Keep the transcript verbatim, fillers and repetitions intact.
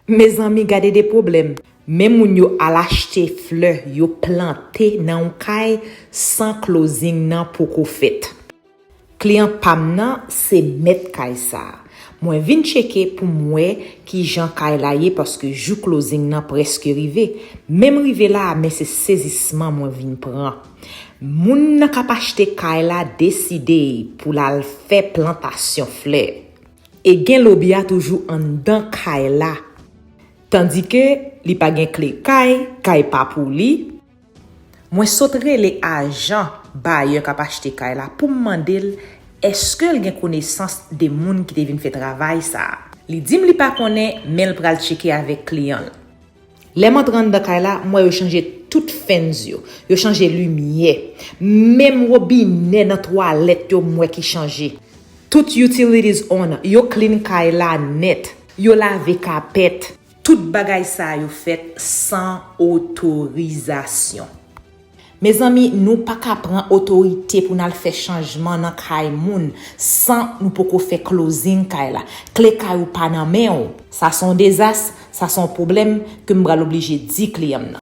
Mezanmi, gade de pwoblèm. Men moun yo al achte flè yo plante nan yon kay san closing nan poko fèt. Kliyan pa m nan se mèt kay sa a. Mwen vin tcheke pou m wè kijan kay la ye paske jou closing nan prèske rive. Menm rive la a, men se sezisman mwen vin pran. Moun nan k ap achte kay la deside pou l al fè plantasyon flè. E gen lobya toujou anndan kay la. Tandike li pa gen kle kay, kay pa pou li. Mwen sot rele ajan bayè k ap achte kay la pou m mande l èske l gen konesans de moun ki te vin fè travay sa a. Li di m li pa konnen, men l pral tcheke avèk kliyan l. Lè m antre anndan kay la, m wè yo chanje tout fans yo. Yo chanje limyè. Menm wobinè nan twalèt yo, m wè ki chanje. Tout utilities on, yo clean kay la nèt. Yo lave kapèt. Tout bagay sa yo fèt san otorizasyon. Mezanmi, nou pa ka pran otorite pou n al fè chanjman nan kay moun san nou poko fè closing kay la. Kle kay ou pa nan men w. Sa se yon dezas, sa se yon pwoblèm ke m pral oblije di kliyan m nan.